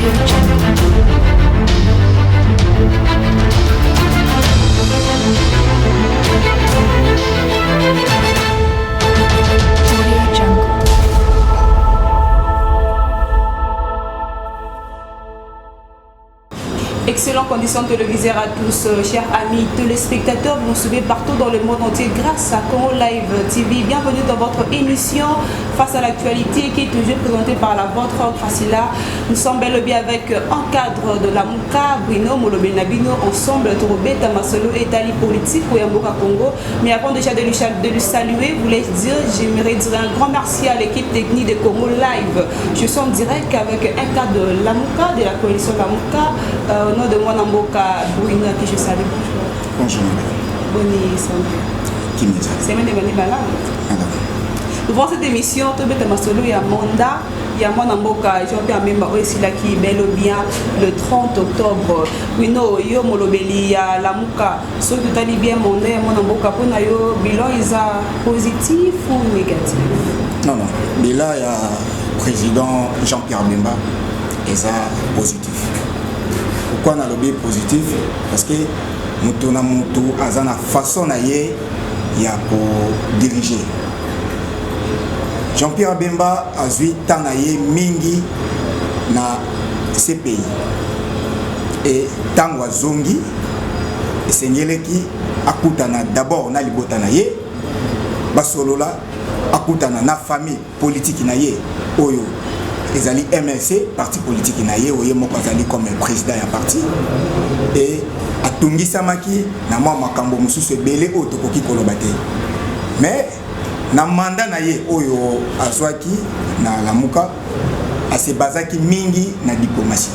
Audio Jungle. Audio Jungle. Excellentes conditions téléviseurs à tous, chers amis téléspectateurs, vous nous suivez partout dans le monde entier grâce à Congo Live TV. Bienvenue dans votre émission Face à l'actualité qui est toujours présentée par la vôtre Gracila. Nous sommes bel et bien avec un cadre de Lamuka, Bruno Molobeli na bino, ensemble, Tobeta masolo etali politique ya mboka Congo. Mais avant déjà de lui saluer, vous voulez dire, j'aimerais dire un grand merci à l'équipe technique de Congo Live. Je suis en direct avec un cadre de Lamuka, de la coalition Lamuka, au nom de mwana mboka Bruno, à qui je salue. Bonjour. Bonjour, madame. Bonne santé. Kimia. Semaine ebandi malamu. Madame. Devant cette émission, tobeta masolo ya mandat ya mwana mboka Jean-Pierre Bemba oyo esilaki bel et bien le 30 octobre. Wino yo molobeli ya Lamuka, soki totali bien mandat ya mwana mboka, mpona yo bilan eza positif ou négatif? Non, non. Bilan ya président Jean-Pierre Bemba eza positif. Pourquoi nalobi positif? Parce que moto na moto aza na façon na ye ya kodiriger. Jean-Pierre Bemba azwi temps na ye mingi na CPI. E ntango azongi, esengeleki akutana d'abord na libota na ye, basolola, akutana na famille politique na ye oyo ezali MLC, parti politique na ye oyo ye moko azali comme président ya parti. E atungisamaki na mwa makambo mosusu ebele oyo tokoki koloba te. Mais na mandat na ye oyo azwaki na Lamuka, asebazaki mingi na diplomatie,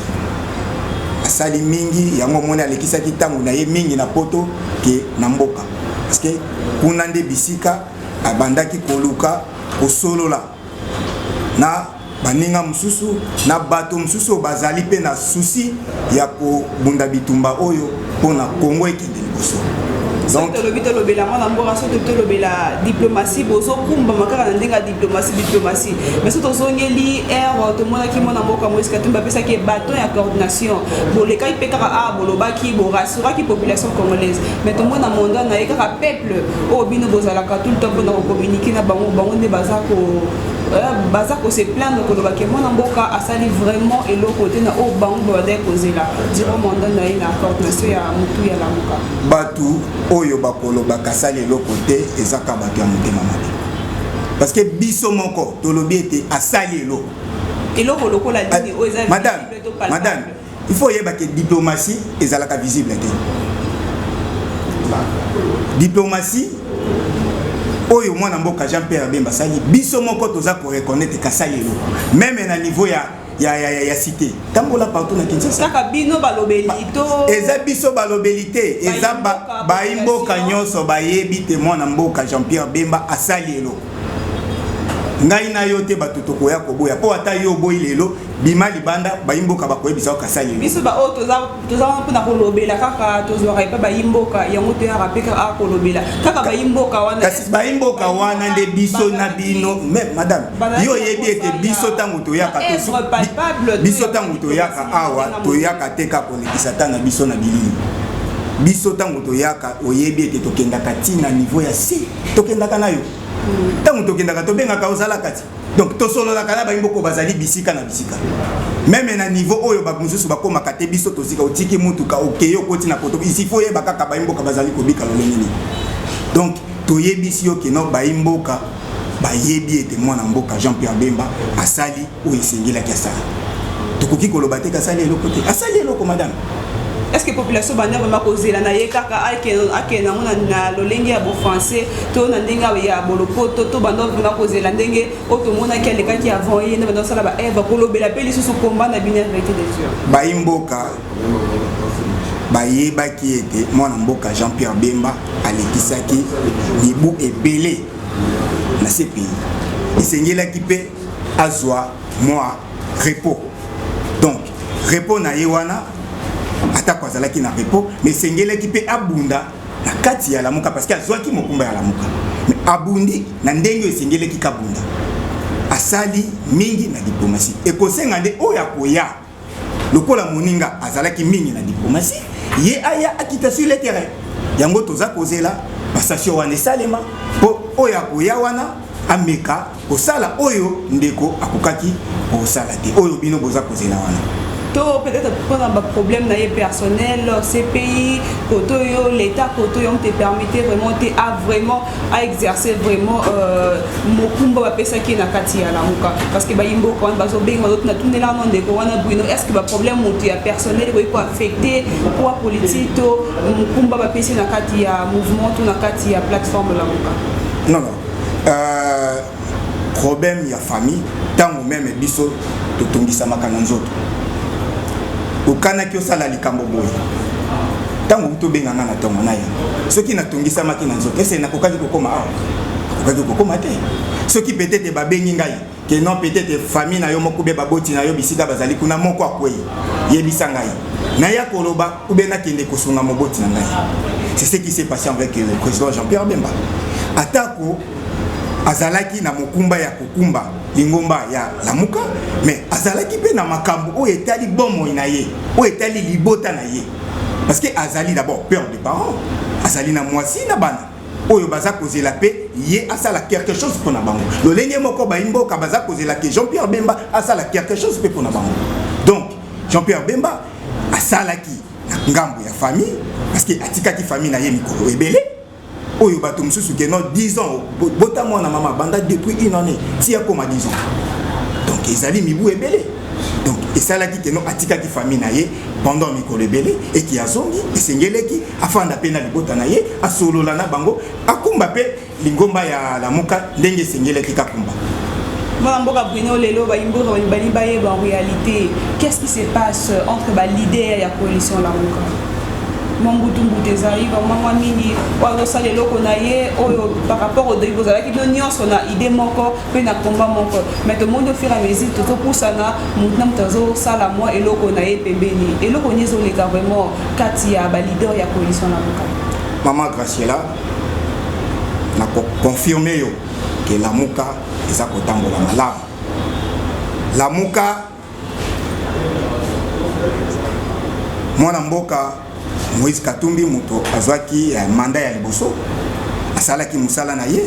asali mingi yango. Omoni, alekisaki ntango na ye mingi na Poto ke na mboka, parce que kuna nde bisika abandaki koluka kosolola na baninga mosusu, na bato mosusu oyo bazali mpe na souci ya kobunda bitumba oyo mpona Kongo ekende liboso. Donc tolobi, tolobela mwana mboka, so tolobela diplomatie, bozokumbama kaka na ndenge ya diplomatie, diplomatie. Mais so tozongeli aire, tomonaki mwana mboka Moïse Katumbi apesaki baton ya coordination, bolekaki mpe kaka a bolobaki, borassuraki population congolaise. Mais tomona mandat na ye kaka peuple oyo bino bozalaka tout le temps mpona kocommuniquer na bango, bango nde baza kose plaindre, kolobaki mwana mboka asali vraiment eloko te na oyo bango babandaki kozela durant mandat na ye na coordination ya motu ya Lamuka. Bato oyo bakolobaka asali eloko te, eza kaka bato ya motema mabe, parce que biso moko tolobi ete asali eloko. Eloko lokola nini oyo eza Madame, madame, il faut oyeba ke diplomatie ezalaka visible te. Diplomatie oyo mwana mboka Jean Pierre Bemba asali, biso moko toza koreconnaître kasali eloko, même na niveau ya cité. Tambola partout na Kinshasa. Kaka bino balobeli to? Eza biso balobeli te, eza bayimboka nyonso bayebi te mwana mboka Jean Pierre Bemba asali eloko. Ngai na yo te bato tokoya koboya, mpo ata yo oboyi lelo, bima libanda, bayimboka bakoyebisa yo kasali eloko. Biso baoyo toza wana mpona kolobela kaka, tozwaka epa bayimboka yango, toyaka mpe kaka kolobela kaka bayimboka wana. Kasi bayimboka wana nde biso na bino. Mais madame, yo oyebi ete biso ntango toyaka, biso ntango toyaka awa, toyaka te kaka kolekisa ta na biso na bilili. Biso ntango toyaka, oyebi ete tokendaka ntina niveau ya si tokendaka na yo. Ntango tokendaka, tobengaka, ozalaka ti. Donc tosololaka na bayimboka bazali bisika na bisika, même na niveau oyo bamosusu bakomaka te. Biso tosika, otiki mutuka, okei, okoti na poto, il faut oyeba kaka bayimboka bazali kobika lolenge nini. Donc toyebisi yo keno bayimboka bayebi ete mwana mboka Jean Pierre Bemba asali oyo esengelaki asala. Tokoki koloba te kasali eloko te. Asali eloko, madame. Est ce que population banda vraiment kozela na ye kaka akende yango na lolenge ya bofrançais to na ndenge ya bolopoto, to banda vraiment kozela ndenge oyo tomonaki alekaki avant ye nde banda kosala baeve, kolobela mpe lisusu komba na bino ya vérité des urnes? Bayimboka bayebaki ete mwana mboka Jean Pierre Bemba alekisaki mibu ebele na CPI, esengelaki mpe azwa mwa repos. Donc repos na ye wana, atako azalaki na repos, mais esengelaki mpe abunda na kati ya Lamuka, parce que azwaki mokumba ya Lamuka. Mais abundi na ndenge oyo esengelaki kabunda, asali mingi na diplomatie. Ekosenga nde oyo akoya. Lokola moninga azalaki mingi na diplomatie, ye aya akita sur le terrain. Yango toza kozela passation wana esalema mpo oyo akoya wana ameka kosala oyo ndeko akokaki kosala te, oyo bino boza kozela wana. To peut-être mpona baproblème na ye personnel, CPI koto oyo, l'état koto oyo te permettait vraiment te a vraiment a exercer vraiment mokumba bapesaki ye na kati ya Lamuka, parce que bayimboka wana bazobenga, bazotuna tunela no ndeko wana Bruno: est ce que baproblème moto ya personnel ekoki koaffecter poids politique to mokumba bapesi na kati ya mouvement to na kati ya plateforme Lamuka? Non, problème ya famille, ntango même biso totongisamaka na nzoto, okanaki osala likambo boye, ntango tobenga nga na ntongo na ya, soki natongisamaki na nzoto, ese nakokaki kokóma awa? Nakokaki kokóma te. Soki peut-être babengi ngai ke non, peut-être famille na yo moko be, baboti na yo bisika bazali kuna, moko akwei, yebisa ngai naya koloba ube nakende kosunga moboti na ngai. C'est ce qui s'est passé avec le président Jean-Pierre Bemba. Atako azalaki na mokumba ya kokumba lingomba ya Lamuka, mais azalaki mpe na makambo oyo etali bomoi na ye, oyo etali libota na ye, parce que azali d'abord père de parents, azali na mwasi na bana oyo baza kozela mpe ye asala quelque chose mpo na bango, lolenge moko bayimboka baza kozela ke Jean-Pierre Bemba asala quelque chose mpe mpo na bango. Donc Jean-Pierre Bemba asalaki na ngambo ya famille, parce que atikaki famille na ye mikolo ebele oyo bato mosusu ke non, 10 ans, bota mwana mama banda depuis une année ti akoma 10 ans, donc ezali mibu ebele. Donc esalaki ke non, atikaki famille na ye pendant mikolo ebele, eki azongi, esengeleki afanda mpe na libota na ye, asolola na bango, akumba mpe lingomba ya Lamuka ndenge esengeleki kakumba. Mwana mboka Bruno, lelo bayimboka bali bayeba en réalité qu'est-ce qui se passe entre baleader ya coalition Lamuka. Mwa mbutu-mbutu ezali vraiment mwa mingi. Oyo azosala eloko na ye oyo par rapport au début, bozalaki bino nyonso na idée moko mpe na combat moko, mais tomoni au fur et à mesure tozopusana, motu na moto azosala mwa eloko na ye pembeni. Eloko nini ezoleka vraiment kati ya baleader ya coalition Lamuka? Mama Graciela, nakoconfirmer yo ke Lamuka eza kotambola malamu. Lamuka, mwana mboka Moïse Katumbi moto azwaki mandat ya liboso, asalaki mosala na ye,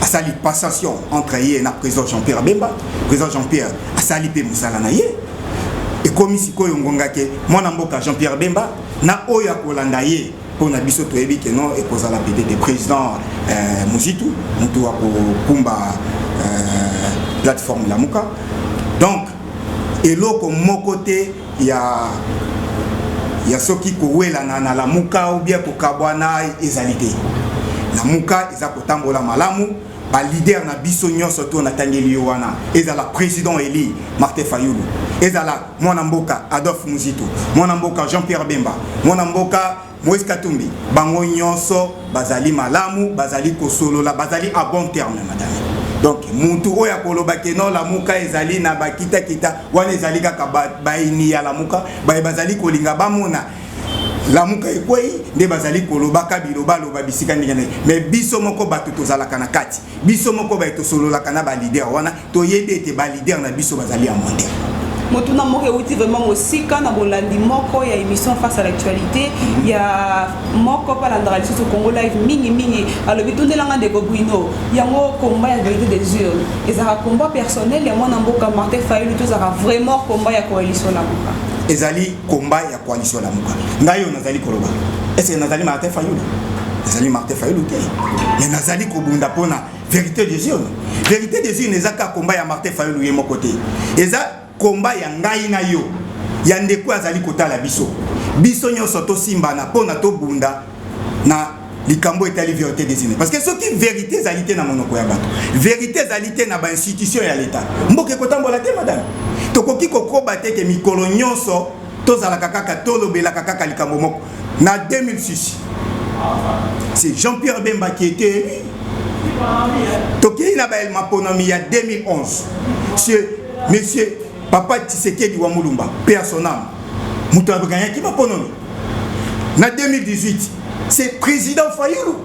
asali passation entre ye na président Jean-Pierre Bemba. Président Jean-Pierre asali mpe mosala na ye. Ekomi sikoyo ngonga ke mwana mboka Jean-Pierre Bemba na oyo akolanda ye, mpo na biso toyebi ke non, ekozala peut-être président Muzitu moto akokumba plateforme Lamuka. Donc eloko moko te ya soki kowelana na Lamuka ou bien kokabwana ezali te. Lamuka eza kotambola malamu. Baleader na biso nyonso to natangeli yo wana, ezala président élu Martin Fayulu, ezala mwana mboka Adolphe Muzito, mwana mboka Jean Pierre Bemba, mwana mboka Moïse Katumbi, bango nyonso bazali malamu, bazali kosolola, bazali à bon terme, madame. Donc mutu oyo akoloba ke non, Lamuka ezali na bakitakita wana, ezali kaka bayini ya Lamuka baye bazali kolinga bamona Lamuka ekwei nde bazali kolobaka bilobaloba bisika ndenge ndenge. Mais biso moko bato tozalaka na kati, biso moko baye tosololaka na baleader wana, toyebi ete baleader na biso bazali ya monte. Motuna moko euti vraiment mosika na bolandi moko ya émission Face à l'actualité ya moko mpe alandaka lisusu Congo Live mingimingi. Alobi: tundelanga ndeko Bruno, yango combat ya vérité des urnes ezalaka combat personnel ya mwana mboka Martin Fayulu to ezalaka vraiment combat ya coalition Lamuka? Ezali combat ya coalition Lamuka. Ngai oyo nazali koloba, est-ce nazali Martin Fayulu? Nazali Martin Fayulu te, mais nazali kobunda mpona vérité des urnes. Vérité des urnes eza kaka combat ya Martin Fayulu ye moko te, eza combat ya ngai na yo, ya ndeko azali kotala biso. Biso nyonso tosimbana mpona tobunda na likambo etali vérité des urnes, parce que soki vérité ezali te na monoko ya bato, vérité ezali te na bainstitution ya l'État, mboka ekotambola te. Madame, tokoki kokoba te ke mikolo nyonso tozalaka kaka tolobelaka kaka likambo moko. Na 2006, c'est Jean-Pierre Bemba qui était élu. Tokei na maponomi ya 2011, c'est monsieur Papa Tshisekedi wa Mulumba, paix à son âme, moto aganyaki maponomi. Na 2018, c'est président Fayulu.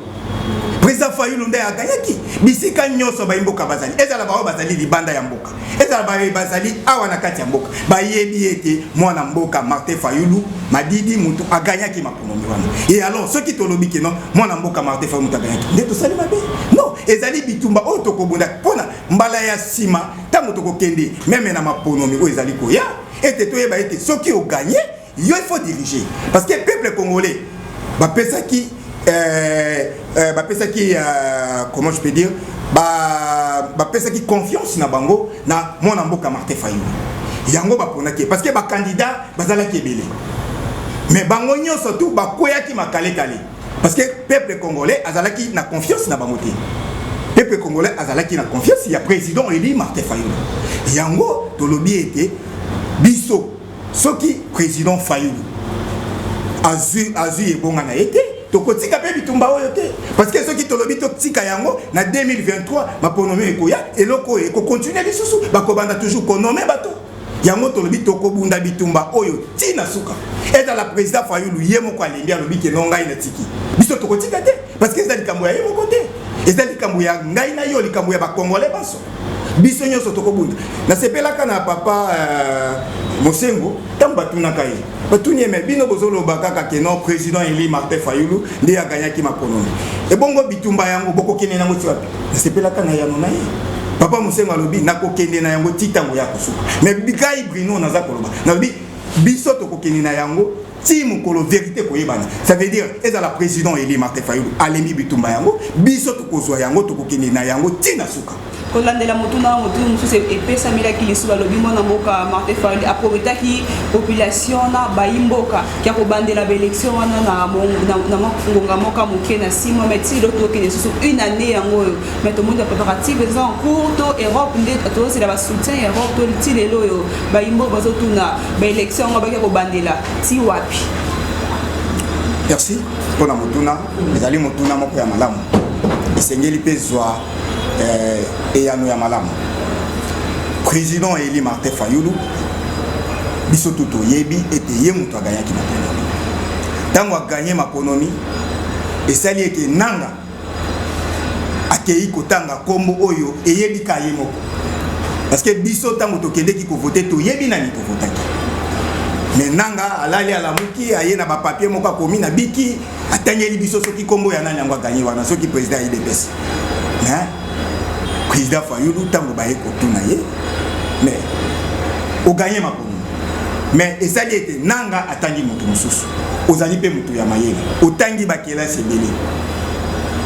Président Président Fayulu nde aganyaki. Bisika nyonso bayimboka bazali, ezala baoyo bazali libanda ya mboka, ezala baoyo bazali awa na kati ya mboka, bayebi ete mwana mboka Martin Fayulu Madidi mutu aganyaki maponomi wana. Et alors soki tolobi ke non, mwana mboka Martin Fayulu mutu aganyaki, nde tosali mabe? Non, ezali bitumba oyo tokobunda mpona mbala ya nsima, ntango tokokende même na maponomi oyo ezali koya, ete toyeba ete soki oganye yo, il faut diriger, parce que peuple congolais bapesaki, comment je peux dire, bapesaki confiance na bango na mwana mboka Martin Fayulu. Yango baponaki, parce que bacandidat bazalaki ebele, mais bango nyonso tu bakweyaki makalekale, parce que peuple congolais azalaki na confiance na bango te. Peuple congolais azalaki na confiance ya président élu Martin Fayulu. Yango tolobi ete biso, soki président Fayulu azwi ebonga na ye te, tokotika mpe bitumba oyo te, parce que soki tolobi totika yango, na 2023 maponomi ekoya, eloko oyo ekocontinuer lisusu, bakobanda toujours konommer bato. Yango tolobi tokobunda bitumba oyo ntina suka. Ezala président Fayulu ye moko alembi, alobi ke non, ngai natiki, biso tokotika te, parce que eza likambo ya ye moko te, eza likambo ya ngai na yo, likambo ya bacongolais banso. Biso nyonso tokobunda. Nasepelaka na papa Mosengo ntango batunaka ye, batuni ye: "Mais bino bozoloba kaka ke non, président élu Martin Fayulu nde aganyaki maponomi, ebongo bitumba yango bokokende nango ti wapi?" Nasepelaka na yano na ye. Papa Mosengo alobi: "Nakokende na yango ti ntango ya kosuka." Mais ngai Bruno naza koloba, nalobi biso tokokende na yango ti mokolo vérité koyebana. Ça veut dire, ezala président élu Martin Fayulu alembi bitumba yango, biso tokozwa yango, tokokende na yango ti na suka. Kolandela motuna, motuna mosusu epesamelaki lisusu, balobi mwana mboka Martin Fayulu aprometaki population na bayi mboka ya kobandela baélection wana na ngonga moko moke na 6 mois, mais ti lelo tokende lisusu une année yango oyo, mais tomoni bapréparatif eza en cours to Europe nde tozosela basoutien ya Europe. To ti lelo oyo bayi mboka bazotuna: baélection yango baki kobandela ti wapi? Merci mpona motuna. Ezali motuna moko ya malamu, esengeli mpe zwa eyano ya malamu. Président élu Martin Fayulu, biso tu toyebi ete ye moto aganyaki maponomi. Ntango aganye maponomi, esali ete Nanga akei kotanga nkombo oyo eyebi ka ye moko, parce que biso ntango tokendeki kovote, toyebi nani tovotaki. Mais Nanga alali, alamuki, aye na bapapier moko, akomi na biki, atangeli biso soki nkombo ya nani yango aganye wana, soki président ya UDPS. Mais président Fayulu, ntango baye kotuna ye: "Mais oganye maponomi, mais esali ete Nanga atangi moto mosusu, ozali mpe moto ya mayele, otangi bakelasi ebele,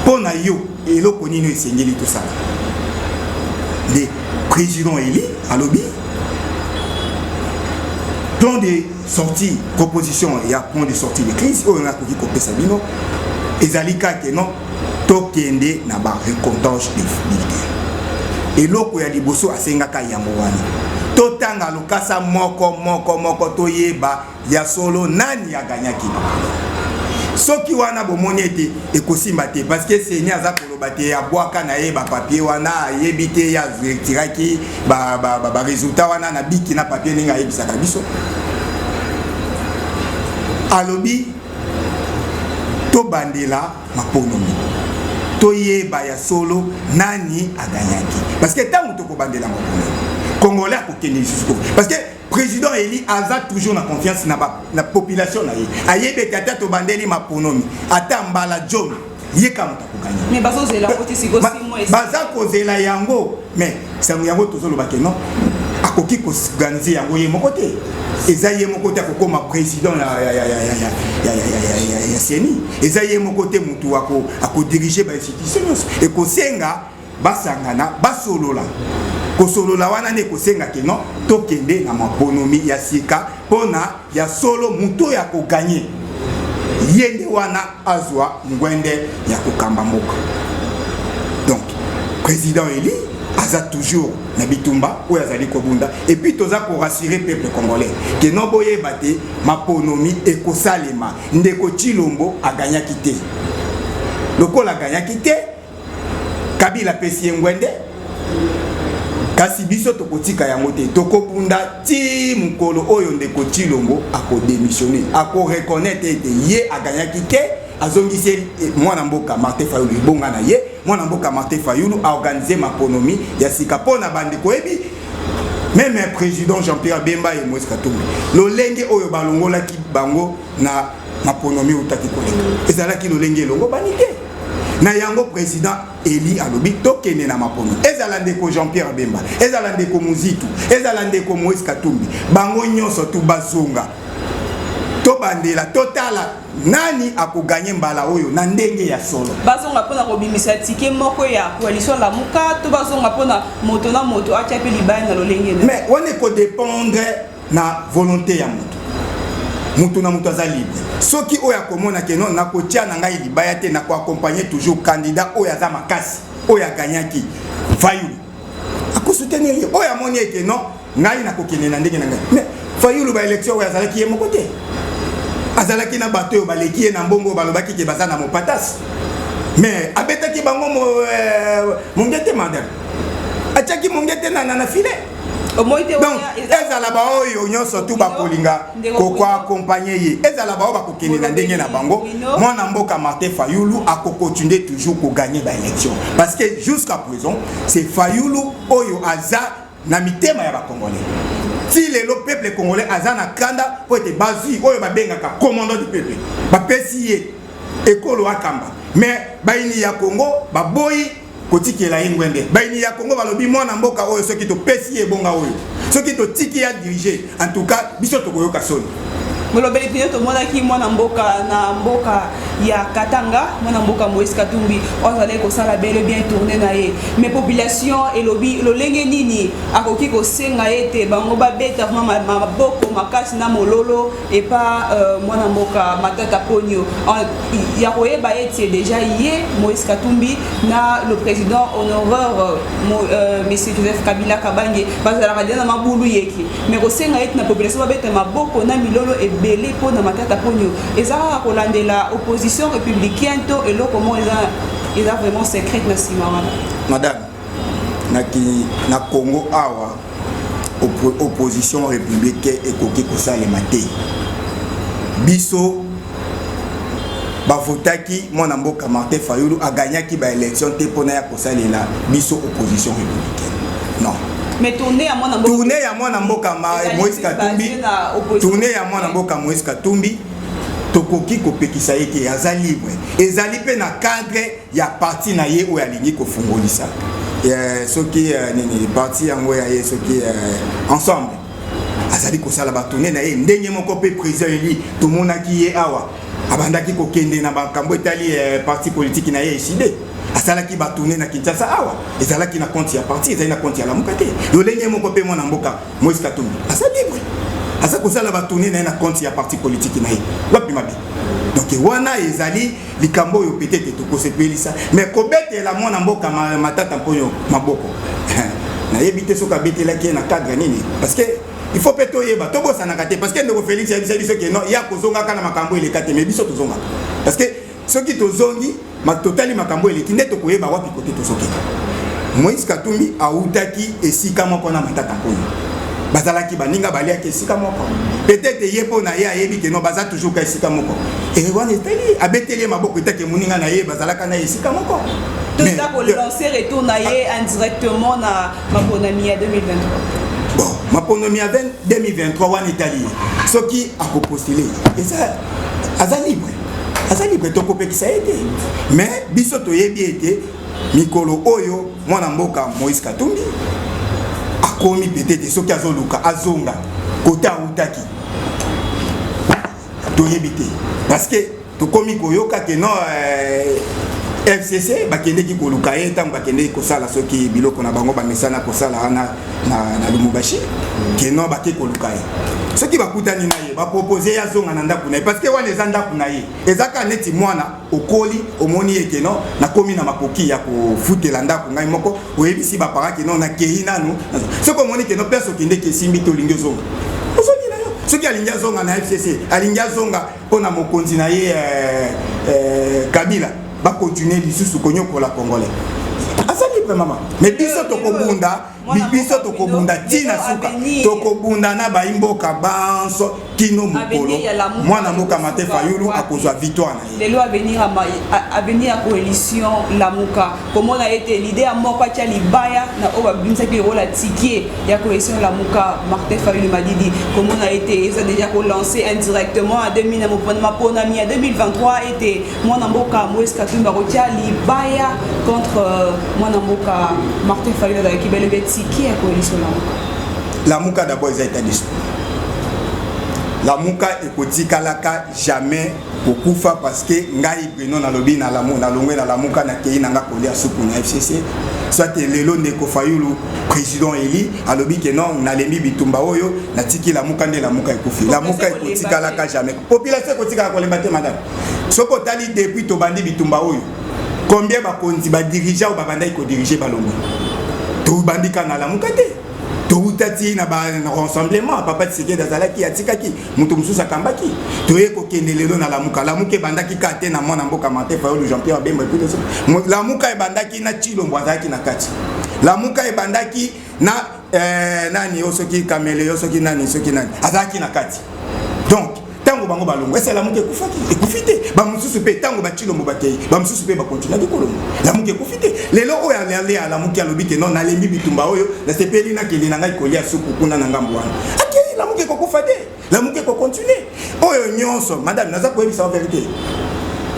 mpo na yo eloko nini esengeli tosala?" Nde président élu alobi plan de sortie, proposition ya plan de sortie de crise oyo nakoki kopesa bino ezali kaka non, tokende na barecomptage de bulletin. Eloko ya liboso asengaka yango wana: totanga lokasa moko moko moko, toyeba ya solo nani aganyaki. Soki wana bomoni ete ekosimba te, parce que CENI aza koloba te, abwaka na ye bapapier wana, ayebi te ye aretiraki baresultat wana na biki na papier ndenge ayebisaka biso. Alobi tobandela maponomi, toyeba ya solo nani aganyaki, parce que ntango tokobandela maponomi, congolais akokende lisusu, parce que président élu aza toujours na confiance na population na ye. Ayebi ete ata tobandeli maponomi ata mbala jomi, ye ka moto akoganye. Mais bazozela yango ti sikoyo, 6 mois. Baza kozela yango, mais sango yango tozoloba ke non, akoki koorganiser yango ye moko te. Eza ye moko te akokóma président ya CENI, eza ye moko te motu akodiriger bainstitution nyonso. Ekosenga basangana, basolola. Kosolola wana nde ekosenga ke non, tokende na maponomi ya sika mpona ya solo motu oyo akoganye, ye nde wana azwa ngwende ya kokamba mboka. Donc président élu aza toujours na bitumba oyo azali kobunda. Et puis toza korassurer peuple congolais ke non, boyeba te, maponomi ekosalema. Ndeko Tshilombo aganyaki te. Lokola aganyaki te, Kabila apesi ye ngwende, kasi biso tokotika yango te. Tokobunda ti mokolo oyo ndeko Tshilombo akodémissionner, akoreconnaître ete ye aganyaki te. Azongisi mwana mboka Martin Fayulu ebonga na ye. Mwana mboka Martin Fayulu aorganize maponomi ya sika mpo na bandeko. Oyebi, même président Jean-Pierre Bemba et Moïse Katumbi, lolenge oyo balongolaki bango na maponomi eutaki koleka ezalaki lolenge elongo bani te. Na yango, président élu alobi tokende na mapono. Ezala ndeko Jean-Pierre Bemba, ezala ndeko Muzitu, ezala ndeko Moïse Katumbi, bango nyonso tu bazonga, tobandela, totala nani akoganye mbala oyo na ndenge ya solo. Bazonga mpona kobimisa ticket moko ya coalition Lamuka to bazonga mpona moto na moto atya mpe libaya na lolenge na Mais wana ekodépendre na volonté ya moto. Moto na moto aza libre. Soki oyo akomona ke non, nakotia na ngai libaya te, nakoaccompagne toujours candidat oyo aza makasi, oyo aganyaki, Fayulu, akosoutenir ye. Oyo amoni eke non, ngai nakokende na ndenge na ngai. Mais Fayulu, baélection oyo azalaki ye moko te, azalaki na bato oyo baleki ye na mbongo, oyo balobaki ke baza na mopatasi, mais abetaki bango monge te. Madame atiaki monge te na filet. Donc ezala baoyo nyonso tu bakolinga kokoaccompagne ye, ezala baoyo bakokende na ndenge na bango, mwana mboka Martin Fayulu akokontinue toujours koganye baélection, parce que jusqu'à présent, c'est Fayulu oyo aza na mitema ya Bacongolais. Ti lelo, peuple congolais aza na kanda mpo ete bazwi oyo babengaka commandant du peuple, bapesi ye ekolo akamba, mais bayini ya Congo baboyi kotikela ye ngwende. Bayini ya Congo balobi mwana mboka oyo, soki topesi ye ebonga oyo, soki totiki ye adirige, en tout cas biso tokoyoka soni. Molobeli pino, tomonaki mwana mboka na mboka ya Katanga, mwana mboka Moïse Katumbi, oyo azalaki kosala bel et bien tournée na ye, mais population elobi lolenge nini akoki kosenga ete bango babeta vraiment maboko makasi na mololo epa mwana mboka Matata Ponio, ya koyeba ete déjà ye Moïse Katumbi na le président honoraire monsieur Joseph Kabila Kabange bazalaka deja na mabulu yeke. Mais kosenga ete na population babeta maboko na milolo ebele mpona Matata Ponio, eza kaka kolandela opposition républicaine to eloko moko eza vraiment secrète na nsima wana? Madame, na Congo awa, opposition républicaine ekoki kosalema te. Biso bavotaki mwana mboka Martin Fayulu, aganyaki baélection te mpona ya kosalela biso opposition républicaine, non. Mais tournée ya mwana mboka Tournée ya mwana mboka Moïse Katumbi, tournée ya mwana mboka Moïse Katumbi, tokoki kopekisa ye te, aza libre. Ezali mpe na cadre ya parti na ye oyo alingi kofungolisa, soki nini, parti yango ya ye, soki Ensemble. Azali kosala batournée na ye ndenge moko. Mpe président élu, tomonaki ye awa, abandaki kokende na makambo etali parti politique na ye Ecidé, asalaki batournée na Kinshasa awa. Ezalaki na compte ya parti, ezali na compte ya Lamuka te. Lolenge moko mpe mwana mboka Moïse Katumbi aza libre, aza kosala batournée na ye na compte ya parti politique na ye. Wapi mabe? Donc wana ezali likambo oyo peut-être tokosepelisa, mais kobetela mwana mboka Matata Mponyo maboko, nayebi te soki abetelaki ye na cadre nini, parce que il faut mpe toyeba, tobosanaka te, parce que ndeko Félix ayebisa biso ke non, ya kozongaka na makambo eleka te. Mais biso tozongaka, parce que soki tozongi, totali makambo eleki nde tokoyeba wapi kote tozokende. Moïse Katumbi autaki esika moko na Matata Mponyo, bazalaki baninga, baliaki esika moko. Peut-être ye mpo na ye ayebi ke non, baza toujours ka esika moko. E wana etali abeteli ye maboko etake moninga na ye, bazalaka na ye esika moko. Toza kolancer retour na ye indirectement na maponami ya 2023. Bon, maponami ya 2023 wana etali ye. Soki akopostule, eza aza libre, aza libre, tokopekisa ye te. Mais biso toyebi ete mikolo oyo mwana mboka Moïse Katumbi akomi, peut-être soki azoluka azonga kote autaki, toyebi te, parce que tokomi koyoka ke non, FCC bakendeki koluka ye ntango bakendeki kosala soki biloko na bango bamesana kosala wana na Lubumbashi, ke non, bake koluka ye. Soki bakutani na ye, bapropose ye azonga na ndako na ye, parce que wana eza ndako na ye. Eza kaka neti mwana okoli, omoni ye ke non, nakomi na makoki ya kofutela ndako ngai moko, oyebisi baparents ke non, nakei nanu. Soki omoni ke non, place okendeki esimbi te, olingi ozonga, ozongi na yo. Soki alingi azonga na FCC, alingi azonga mpo na mokonzi na ye Kabila, bakontinue lisusu konyokola Congolais, aza Aza libre, mama, mais biso tokobunda, biso tokobunda ntina suka, tokobunda na bayimboka banso kino mokolo mwana mboka Martin Fayulu akozwa victoire na ye. Lelo avenir ya coalition Lamuka, komona ete leader moko atia libaya na oyo babimisaki lokola ticket ya coalition Lamuka, Martin Fayulu Madidi, komona ete eza déjà kolancer indirectement à 2000 na maponami ya 2023 ete mwana mboka Moïse Katumbi akotia libaya contre mwana mboka Martin Fayulu, azalaki bel et bien ticket ya coalition Lamuka. Lamuka d'abord eza état d'esprit. Lamuka ekotikalaka jamais kokufa, parce que ngai Bruno nalobi nalongwe na Lamuka, nakei nanga kolia supu na FCC, soit lelo ndeko Fayulu, président élu, alobi ke non, nalembi bitumba oyo, natiki Lamuka, nde Lamuka ekufi? Lamuka ekotikalaka jamais, population ekotikala kolemba te. Madame, soki otali depuis tobandi bitumba oyo, combien bakonzi, badirigeants oyo babandaki kodiriger balongwe? Tobandi kaka na Lamuka te, touta ti na rassemblement, papa Tshisekedi azalaki, atikaki, moto mosusu akambaki. Toye kokende lelo na Lamuka. Lamuka ebandaki kaka te na mwana mboka Martin Fayulu, Jean Pierre Bemba. Lamuka ebandaki na Tshilombo, azalaki na kati. Lamuka ebandaki na nani oyo, soki Kamele yo, soki nani, soki nani, azalaki na kati. Donc ntango bango balongwa, ese Lamuka ekufaki? Ekufi te. Bamosusu mpe, ntango baTshilombo bakei, bamosusu mpe bakontinuaki kolongwa. Lamuka ekufi te. Lelo oyo alale, alamuki, alobi ke non, nalembi bitumba oyo, nasepeli, nakende na ngai kolia supu kuna na ngambo wana, akei. Lamuka ekokufa te, Lamuka ekocontinuer. Oyo nyonso, madame, naza koyebisa vérité: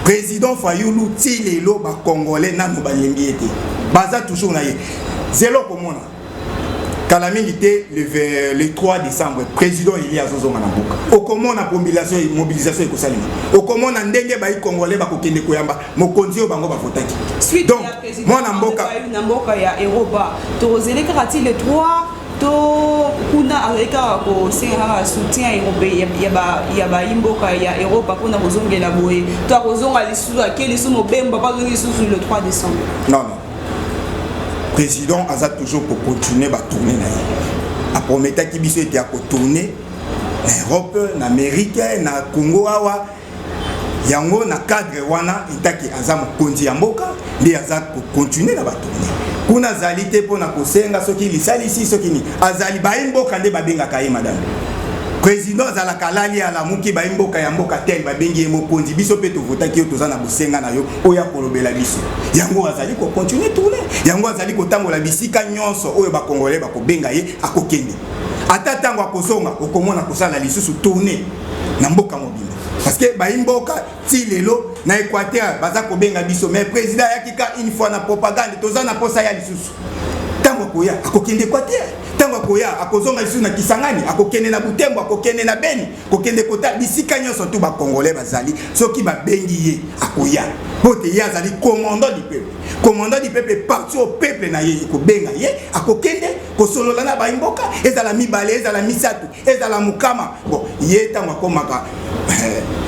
président Fayulu, ti lelo bacongolais nano balembi ye te, baza toujours na ye. Zelo komona kala mingi te, le 3 décembre, président élu azozonga na mboka. Okomona mobilisation ekosalema, okomona ndenge bai congolais bakokende koyamba mokonzi oyo bango bavotaki. Donc mwana mboka na mboka ya Europa, tokozeli kaka ti le 3 to kuna azali kaka kosenga kaka soutien ya bayimboka ya Europa mpona kozongela boye, to akozonga lisusu, ake lisusu mobemba mpo azongi lisusu le 3 décembre? Non, président aza toujours kocontinuer batournée na ye. Aprometaki biso ete akotourner na Europe, na Amérique, na Congo awa. Yango na cadre wana, etaki aza mokonzi ya mboka, nde aza kocontinuer na batournée kuna. Azali te mpona kosenga soki lisalisi, soki nini. Azali bayi mboka nde babengaka ye. Madame, président azalaka alali, alamuki, bayi mboka ya mboka tel babengi ye: mokonzi, biso mpe tovotaki yo, toza na bosenga na yo oyo akolobela biso. Yango azali kocontinuer tournée, yango azali kotambola bisika nyonso oyo bacongolais bakobenga ye, akokende. Ata ntango akozonga, okomona kosala lisusu tournée na mboka mobimba, parce que bayi mboka ti lelo na Équateur baza kobenga biso, mais président ayaki ka une fois na propagande, toza na posa ya lisusu. Ntango akoya, akokende Équateur. Ntango akoya, akozonga lisusu na Kisangani, akokende na Butembo, akokende na Beni, kokende kota bisika nyonso tu bacongolais bazali. Soki babengi ye, akoya, mpo te ye azali commandant du peuple. Commandant du peuple, parti au peuple na ye ekobenga ye, akokende kosolola na bayimboka, ezala mibale, ezala misato, ezala mokama. Bon, ye ntango akomaka,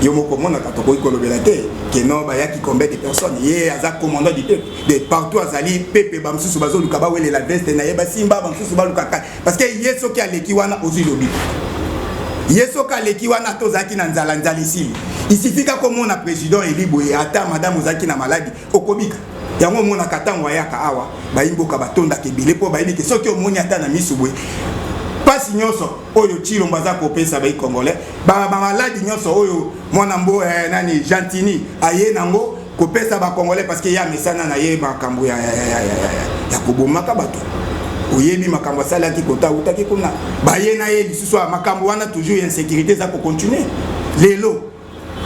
yo moko omonaka, tokoki kolobela te keno bayaki combien de personnes. Ye aza commandant du peuple, de partout azali pepe. Bamosusu bazoluka bawelela veste na ye, basimba, bamosusu balukaka, parce que ye soki aleki wana, ozwi lobiko. Ye soki aleki wana, ata ozalaki na nzala, nzala esili. Isifika komona président élu boye, ata madame ozalaki na maladi, okobika. Yango omonaka ntango ayaka awa, bayimboka batondaka ebele, mpo bayebi ke soki omoni ata na miso boye, mpasi nyonso oyo Tshilombo aza kopesa bai congolais, bamaladi nyonso oyo mwana mbo nani Gentini aye nango kopesa bacongolais, parce que ye amesana na ye makambo ya kobomaka bato. Oyebi makambo asalaki kota autaki kuna, baye na ye lisusu ya makambo wana, toujours ya insécurité eza kocontinuer. Lelo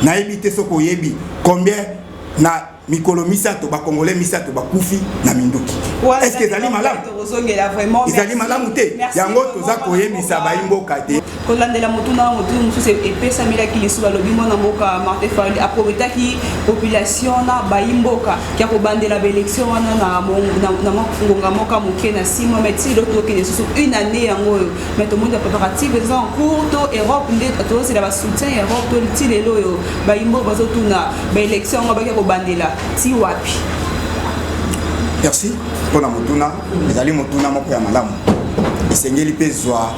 nayebi te soki oyebi combien na mikolo 3, bacongolais 3 bakufi na minduki. Est ce que ezali malamu? Ezali malamu te. Yango toza koyebisa bayimboka te. Kolandela motuna, motuna mosusu epesamelaki lisusu, balobi mwana mboka Martin Fayulu aprometaki population na bayimboka ya kobandela baélection wana na ngonga moko moke na 6 mois, mais ti lelo tokende lisusu une année yango oyo, mais tomoni bapréparatif eza en cours to Europe nde tozosela basoutien ya Europe, to ti lelo oyo bayimboka bazotuna baélection yango baki kobandela ti wapi? Merci mpona motuna. Ezali motuna moko ya malamu, esengeli mpe zwa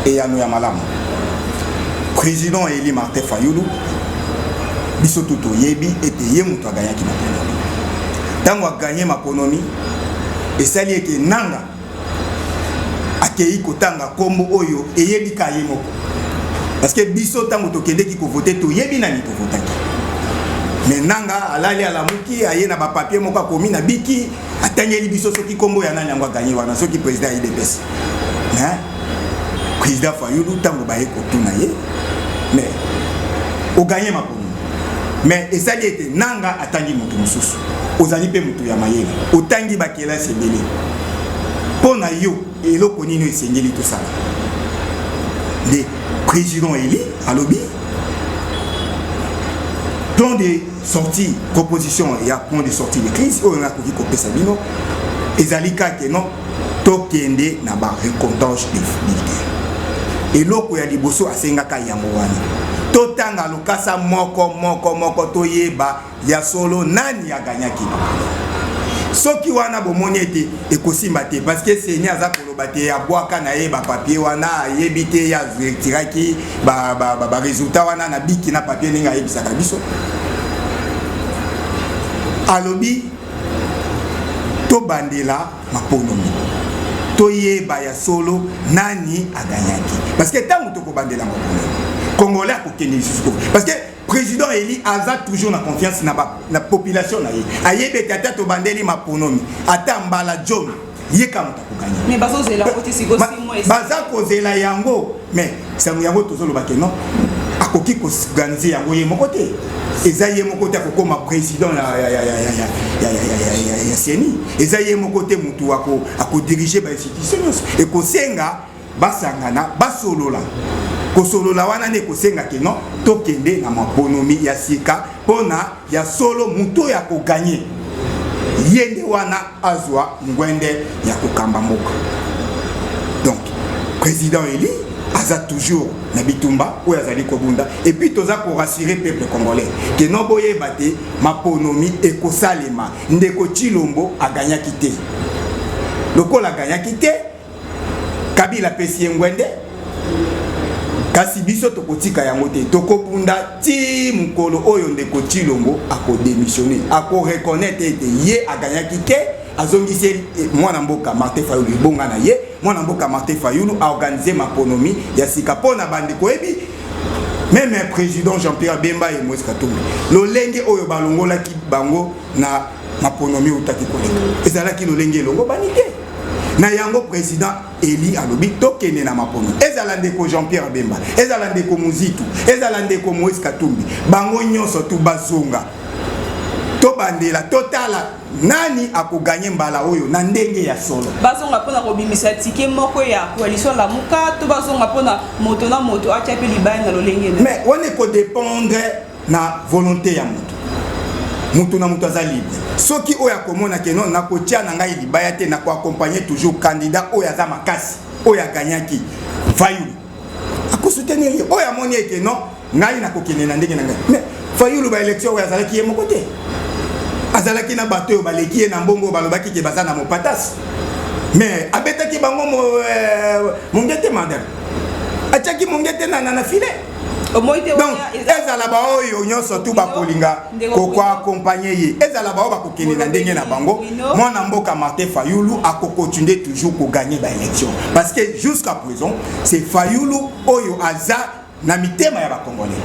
eyano ya malamu. Président élu Martin Fayulu, biso tu toyebi ete ye moto aganyaki maponami. Ntango aganye maponomi, esali ete Nanga akei kotanga nkombo oyo eyebi ka ye moko, parce que biso ntango tokendeki kovote, toyebi nani tovotaki. Mais Nanga alali, alamuki, aye na bapapier moko, akomi na biki, atangeli biso soki nkombo ya nani yango aganye wana, soki président ya UDPS. Mais président Fayulu, ntango baye kotuna ye: "Mais oganye maponomi, mais esali ete Nanga atangi moto mosusu, ozali mpe moto ya mayele, otangi bakelasi ebele, mpo na yo eloko nini oyo esengeli tosala?" Nde président élu alobi plan de sortie, proposition ya plan de sortie de crise oyo nakoki kopesa bino ezali kaka non, tokende na barecomptage de bulletin. Eloko ya liboso asengaka yango wana: totanga lokasa moko moko moko, toyeba ya solo nani aganyaki. Soki wana bomoni ete ekosimba te, parce que CENI aza koloba te, abwaka na ye bapapier wana, ayebi te ye aretiraki baresultat wana na biki na papier ndenge ayebisaka biso. Alobi tobandela maponomi, toyeba ya solo nani aganyaki, parce que ntango tokobandela maponomi, Congolais akokende lisusu, parce que président élu aza toujours na confiance na population na ye. Ayebi ete ata tobandeli maponomi ata mbala jomi, ye ka moto akoganye. Mais bazozela yango te sikoyo, 6 mois. Baza kozela yango, mais sango yango tozoloba ke non, akoki koorganiser yango ye moko te. Eza ye moko te akokóma président ya CENI, eza ye moko te motu akodirige bainstitution nyonso. Ekosenga basangana, basolola. Kosolola wana nde ekosenga ke non, tokende na maponomi ya sika mpona ya solo motu oyo akoganye, ye nde wana azwa ngwende ya kokamba mboka. Donc président élu aza toujours na bitumba oyo azali kobunda. Et puis toza korassurer peuple congolais ke no, boyeba te, maponomi ekosalema. Ndeko Tshilombo aganyaki te. Lokola aganyaki te, Kabila apesi ye ngwende, kasi biso tokotika yango te. Tokobunda ti mokolo oyo ndeko Tshilombo akodémissionne, akoreconnaître ete ye aganyaki te, azongisi mwana mboka Martin Fayulu ebonga na ye. Mwana mboka Martin Fayulu aorganize maponomi ya sika mpo na bandeko. Oyebi, même président Jean-Pierre Bemba et Moïse Katumbi, lolenge oyo balongolaki bango na maponomi eutaki koleka ezalaki lolenge elongo bani te. Na yango président élu alobi tokende na mapono. Ezala ndeko Jean-Pierre Bemba, ezala ndeko Muzitu, ezala ndeko Moïse Katumbi, bango nyonso tu bazonga, tobandela, totala nani akoganye mbala oyo na ndenge ya solo. Bazonga mpona kobimisa tike moko ya coalition Lamuka, to bazonga mpona moto na moto atya mpe libaya na lolenge na Mais wana ekodépendre na volonté ya moto. Moto na moto aza libre. Soki oyo akomona ke non, nakotia na ngai libaya te, nakoaccompagne toujours candidat oyo aza makasi, oyo aganyaki, Fayulu, akosoutenir ye. Oyo amoni ete non, ngai nakokende na ndenge na ngai. Mais Fayulu, baélection oyo azalaki ye moko te, azalaki na bato oyo baleki ye na mbongo, oyo balobaki ke baza na mopatasi, mais abetaki bango mongete. Madame atiaki mongete na filet. Omoi te. Donc ezala baoyo nyonso tu bakolinga kokoaccompagne ye, ezala baoyo bakokende na ndenge na bango, mwana mboka Martin Fayulu akokontinue toujours koganye baélection, parce que jusqu'à présent c'est Fayulu oyo aza na mitema ya Bacongolais.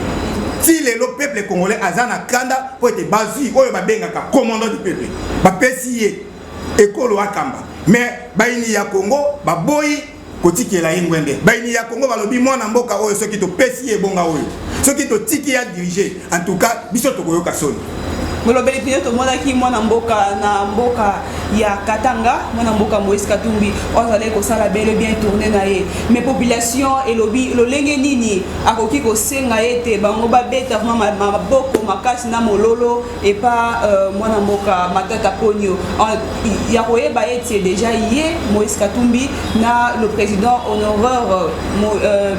Ti lelo peuple congolais aza na kanda mpo ete bazwi oyo babengaka commandant du peuple, bapesi ye ekolo akamba, mais bayini ya Congo baboyi kotikela ye ngwende. Bayini ya Congo balobi mwana mboka oyo, soki topesi ye ebonga oyo, soki totiki ya dirige, en tout cas biso tokoyoka soni. Molobeli pino, tomonaki mwana mboka na mboka ya Katanga, mwana mboka Moïse Katumbi, oyo azalaki kosala bel et bien tournée na ye, mais population elobi lolenge nini akoki kosenga ete bango babeta vraiment maboko makasi na mololo epa mwana mboka Matata Ponio, ya koyeba ete déjà ye Moïse Katumbi na le président honoraire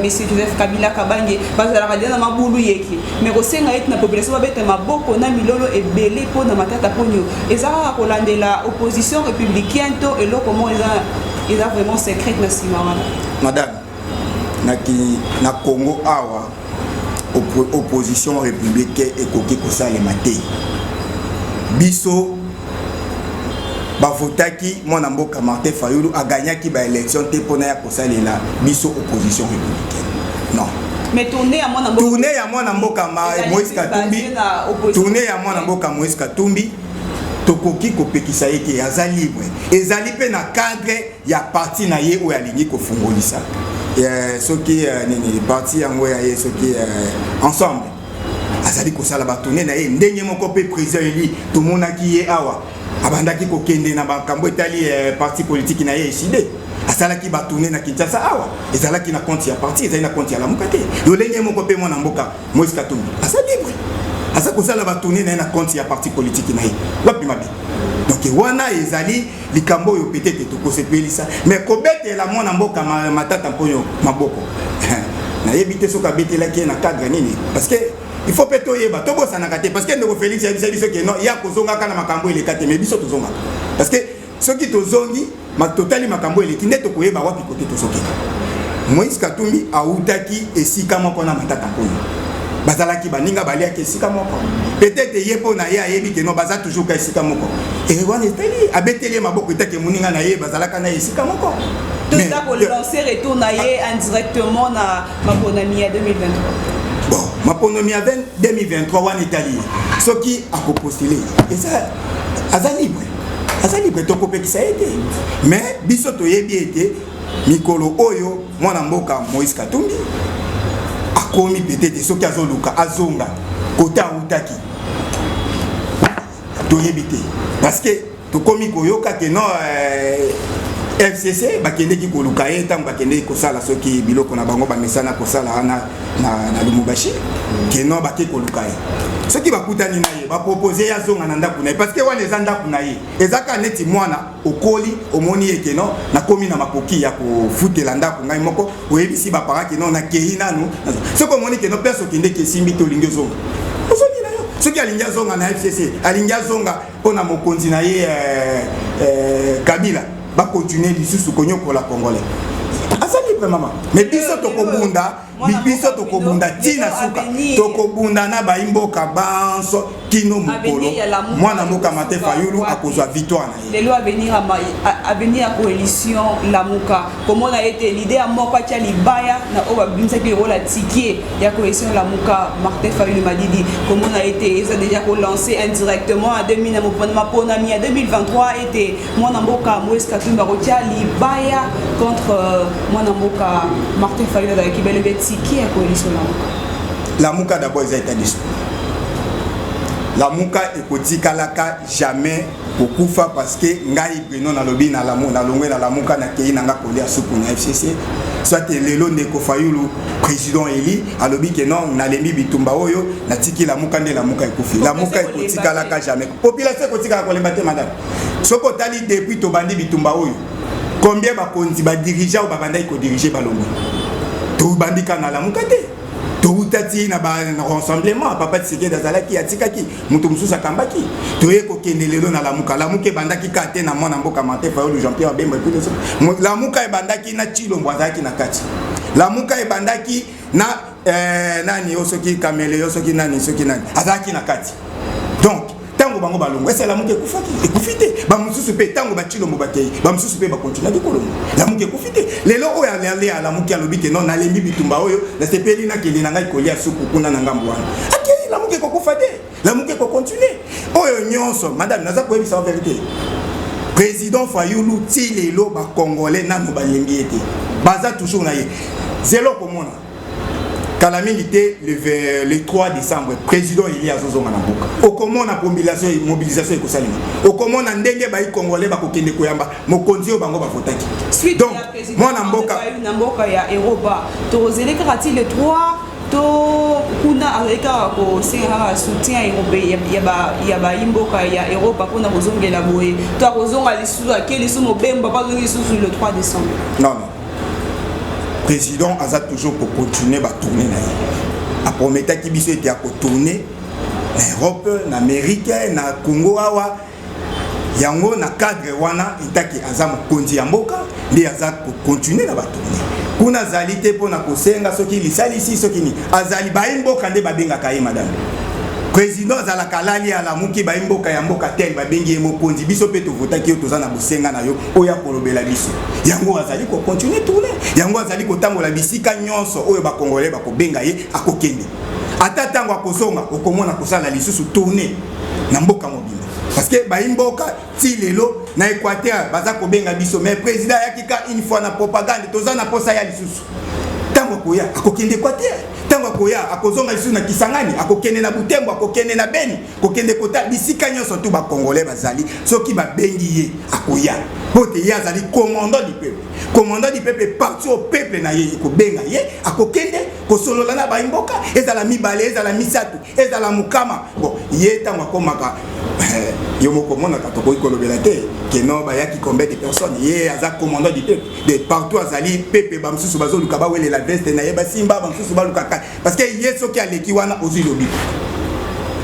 monsieur Joseph Kabila Kabange bazalaka deja na mabulu yeki. Mais kosenga ete na population babeta maboko na milolo ebele mpona Matata Ponio, eza kaka kolandela opposition républicaine to eloko moko eza vraiment secrète na nsima wana? Madame, na Congo awa, opposition républicaine ekoki kosalema te. Biso Bavotaki mwana mboka Martin Fayulu, agagnaki baélection te mpona ya kosalela biso opposition républicaine, non. Mais tournée ya mwana mboka, tournée ya mwana mboka Moïse Katumbi, tournée ya mwana mboka Moïse Katumbi, tokoki kopekisa ye te, aza libre. Ezali mpe na cadre ya parti na ye oyo alingi kofungolisa, soki nini, parti yango ya ye, soki Ensemble. Azali kosala batournée na ye ndenge moko. Mpe président élu, tomonaki ye awa, abandaki kokende na makambo etali parti politique na ye Ecidé, asalaki batournée na Kinshasa awa. Ezalaki na compte ya parti, ezali na compte ya Lamuka te. Lolenge moko mpe mwana mboka Moïse Katumbi aza libre, aza kosala batournée na ye na compte ya parti politique na ye. Wapi mabe? Donc wana ezali likambo oyo peut-être tokosepelisa, mais kobetela mwana mboka Matata Mponyo maboko, nayebi te soki abetelaki ye na cadre nini, parce que il faut mpe toyeba, tobosanaka te, parce que ndeko Félix ayebisa biso ke non, ya kozongaka na makambo eleka te. Mais biso tozongaka, parce que soki tozongi, totali makambo eleki nde tokoyeba wapi kote tozokende. Moïse Katumbi autaki esika moko na Matata Mponyo, bazalaki baninga, baliaki esika moko. Peut-être ye mpo na ye ayebi ke non, baza toujours ka esika moko. E wana etali abeteli ye maboko etake moninga na ye, bazalaka na ye esika moko. Toza kolancer retour na ye indirectement na maponami ya 2023. Bon, maponami ya 2023 wana etali ye. Soki akopostule, eza aza libre, aza libre, tokopekisa ye te. Mais biso toyebi ete mikolo oyo mwana mboka Moïse Katumbi akomi, peut-être soki azoluka azonga kote autaki, toyebi te, parce que tokomi koyoka ke non, FCC bakendeki koluka ye ntango bakendeki kosala soki biloko na bango bamesana kosala wana na Lubumbashi, ke non, bake koluka ye. Soki bakutani na ye, bapropose ye azonga na ndako na ye, parce que wana eza ndako na ye. Eza kaka neti mwana okoli, omoni ye ke non, nakomi na makoki ya kofutela ndako ngai moko, oyebisi baparents ke non, nakei nanu. Soki omoni ke non, place okendeki esimbi te, olingi ozonga, ozongi na yo. Soki alingi azonga na FCC, alingi azonga mpo na mokonzi na ye Kabila, bakontinue lisusu konyokola Congolais, aza libre, mama. Mais biso tokobunda, biso tokobunda ntina suka, tokobunda na bayimboka banso kino mokolo mwana mboka Martin Fayulu akozwa victoire na ye. Lelo avenir ya coalition Lamuka, komona ete leader moko atia libaya na oyo babimisaki lokola ticket ya coalition Lamuka, Martin Fayulu Madidi, komona ete eza déjà kolancer indirectement a 2000 maponami ya 2023, ete mwana mboka Moïse Katumbi akotia libaya contre mwana mboka Martin Fayulu, azalaki belebe ticket ya coalition Lamuka? Lamuka d'abord eza état d'esprit. Lamuka ekotikalaka jamais kokufa, parce que ngai Bruno nalobi nalongwe na Lamuka, nakei nanga kolia supu na FCC. Soit lelo ndeko Fayulu, président élu, alobi ke non, nalembi bitumba oyo, natiki Lamuka, nde Lamuka ekufi? Lamuka ekotikalaka jamais, population ekotikala kolemba te. Madame, soki otali depuis tobandi bitumba oyo, combien bakonzi, badirigeants oyo babandaki kodiriger balongwe? Tobandi kaka na Lamuka te, touta ti na Rassemblement, papa Tshisekedi azalaki, atikaki, moto mosusu akambaki. Toye kokende lelo na Lamuka. Lamuka ebandaki kaka te na mwana mboka Martin Fayulu, Jean Pierre Bemba. Lamuka ebandaki na Tshilombo, azalaki na kati. Lamuka ebandaki na nani yo, soki Kamele yo, soki nani, soki nani, azalaki na kati. Donc ntango bango balongwa, ese Lamuka ekufaki? Ekufi te. Bamosusu mpe, ntango baTshilombo bakei, bamosusu mpe bakontinuaki kolongwa. Lamuka ekufi te. Lelo oyo alale alamuki, alobi ke non, nalembi bitumba oyo, nasepeli nakende na ngai kolia supu kuna na ngambo wana, akei. Lamuka ekokufa te, Lamuka ekokontinue. Oyo nyonso, madame, naza koyebisa en vérité, président Fayulu ti lelo Bacongolais nano balembi ye te, baza toujours na ye. Zelo komona kala mingi te, le 3 décembre, président élu azozonga na mboka. Okomona mobilisation ekosalema, okomona ndenge bai Congolais bakokende koyamba mokonzi oyo bango bavotaki. Donc mwana mboka na mboka ya Europa, tozeli kaka ti le 3 to kuna azali kaka kosenga kaka soutien ya bayimboka ya Europa mpona kozongela boye, to akozonga lisusu, ake lisusu mobemba mpo azongi lisusu le 3 décembre? Non, président aza toujours kocontinue batournée na ye. Aprometaki biso ete akotourne na Europe, na Amérique, na Congo awa. Yango na cadre wana, etaki aza mokonzi ya mboka, nde aza kocontinue na batournée kuna. Azali te mpona kosenga soki lisalisi, soki nini. Azali bayi mboka nde babengaka ye, madame. Président azalaka alali, alamuki, bayi mboka ya mboka tel babengi ye: mokonzi, biso mpe tovotaki yo, toza na bosenga na yo oyo akolobela biso. Yango azali kocontinuer tournée, yango azali kotambola bisika nyonso oyo bacongolais bakobenga ye, akokende. Ata ntango akozonga, okomona kosala lisusu tournée na mboka mobimba, parce que bayi mboka ti lelo na Équateur baza kobenga biso: mais président ayaki ka une fois na propagande, toza na posa ya lisusu. Ntango akoya, akokende Équateur. Ntango akoya, akozonga lisusu na Kisangani, akokende na Butembo, akokende na Beni, kokende kota bisika nyonso tu bacongolais bazali. Soki babengi ye, akoya, mpo te ye azali commandant du peuple. Commandant du peuple, parti au peuple na ye ekobenga ye, akokende kosolola na bayimboka, ezala mibale, ezala misato, ezala mokama. Bon, ye ntango akomaka, yo moko omonaka, tokoki kolobela te keno bayaki combien de personnes. Ye aza commandant du peuple, de partout azali pepe. Bamosusu bazoluka bawelela veste na ye, basimba, bamosusu balukaka, parce que ye soki aleki wana, ozwi lobiko.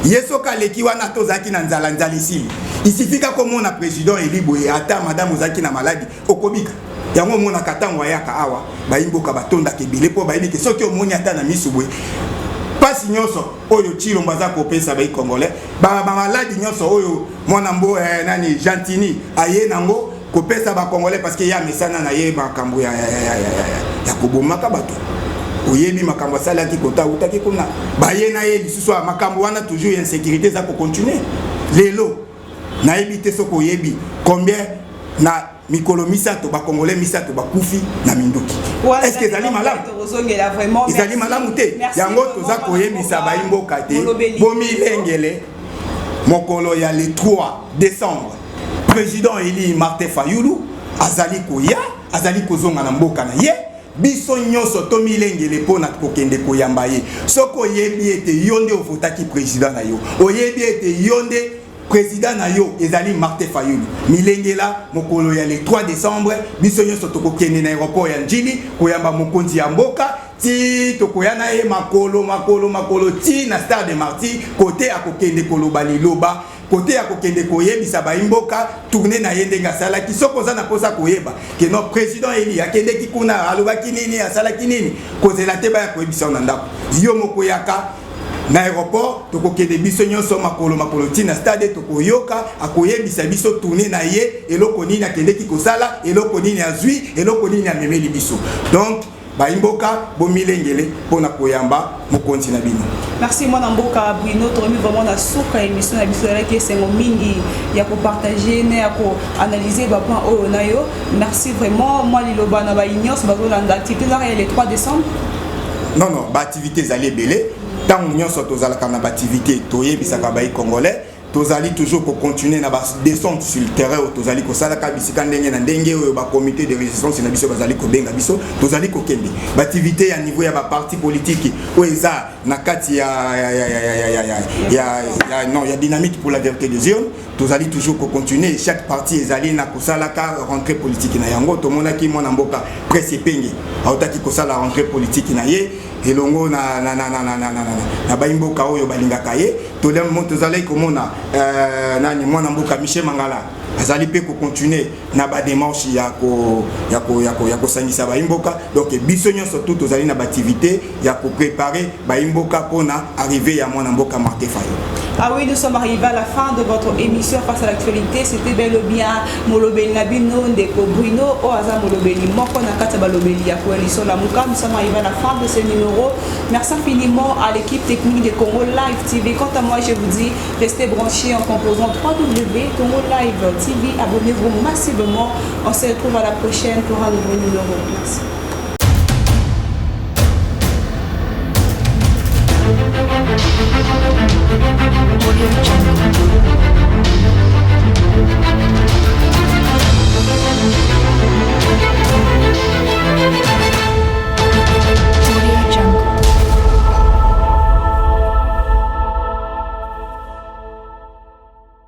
Ye soki aleki wana, ata ozalaki na nzala, nzala esili. Isifika komona président eli boye, ata madame ozalaki na maladi, okobika. Yango omonaka ntango ayaka awa, bayimboka batondaka ebele, mpo bayebi ke soki omoni ata na miso boye, mpasi nyonso oyo Tshilombo aza kopesa bai congolais, bamaladi nyonso oyo mwana mbo nani Gentini aye nango kopesa bacongolais, parce que ye amesana na ye makambo ya kobomaka bato. Oyebi makambo asalaki kota autaki kuna, baye na ye lisusu makambo wana. Toujours insécurité eza kocontinuer lelo. Nayebi te soki oyebi combien na mikolo 3, bacongolais 3 bakufi na minduki. Est-ce ezali malamu? Ezali malamu te. Yango toza koyebisa bayimboka te, bomilengele mokolo ya le 3 décembre, président eli Martin Fayulu azali koya, azali kozonga na mboka na ye. Biso nyonso tomilengele mpo na kokende koyamba ye. Soki oyebi ete yo nde ovotaki président na yo, oyebi ete yo nde président na yo ezali Martin Fayulu, milengela mokolo ya le 3 décembre. Biso nyonso tokokende na aéroport ya Njili koyamba mokonzi ya mboka, ti tokoya na ye makolo, makolo, makolo, ti na Stade des Martyrs, kote akokende koloba liloba, kote akokende koyebisa bayimboka tournée na ye ndenge asalaki. Soki oza na mposa koyeba keno président eli akendeki kuna, alobaki nini, asalaki nini, kozela te baya koyebisa yo na ndako. Yo moko yaka na aéroport, tokokende biso nyonso makolo, makolo, ntina stade. Tokoyoka akoyebisa biso tournée na ye, eloko nini akendeki kosala, eloko nini azwi, eloko nini amemeli biso. Donc bayimboka, bomilengele mpona koyamba mokonzi na bino. Merci, mwana mboka Bruno. Tokomi vraiment na suka émission na biso. Ezalaki esengo mingi ya kopartager na ya koanalyser bapoint oyo na yo. Merci vraiment. Mwa liloba na bayi nyonso bazolanda, activité ezaka ya le 3 décembre? Non, baactivité ezali ebele. Ntango nyonso tozalaka na baactivité, toyebisaka bayi congolais. Tozali toujours kocontinuer na badescente sur le terrain oyo tozali kosalaka bisika ndenge na ndenge oyo bacomité de résistance na biso bazali kobenga biso, tozali kokende. Baactivité ya niveau ya baparti politique oyo eza na kati ya, non, ya Dynamique pour la vérité des urnes, tozali toujours kocontinuer. Chaque parti ezali na kosalaka rentrée politique na yango. Tomonaki mwana mboka Presse Epenge autaki kosala rentrée politique na ye elongo na bayimboka oyo balingaka ye. Tozalaki komona nani, mwana mboka Michel Mangala azali mpe kocontinuer na badémarche ya kosangisa bayimboka. Donc biso nyonso tu tozali na baactivité ya kopréparer bayimboka mpona arrivée ya mwana mboka Martin Fayulu. Ah oui, nous sommes arrivés à la fin de votre émission Face à l'actualité. C'était bel et bien Molobeli na bino, Ndeko Bruno, Oaza Molobeli, Moko na kati ya Balobeli ya Coalition Lamuka. Nous sommes arrivés à la fin de ce numéro. Merci infiniment à l'équipe technique de Congo Live TV. Quant à moi, je vous dis, restez branchés en composant 3W Congo Live TV. Abonnez-vous massivement. On se retrouve à la prochaine pour un nouveau numéro. Merci. Audio Jungle.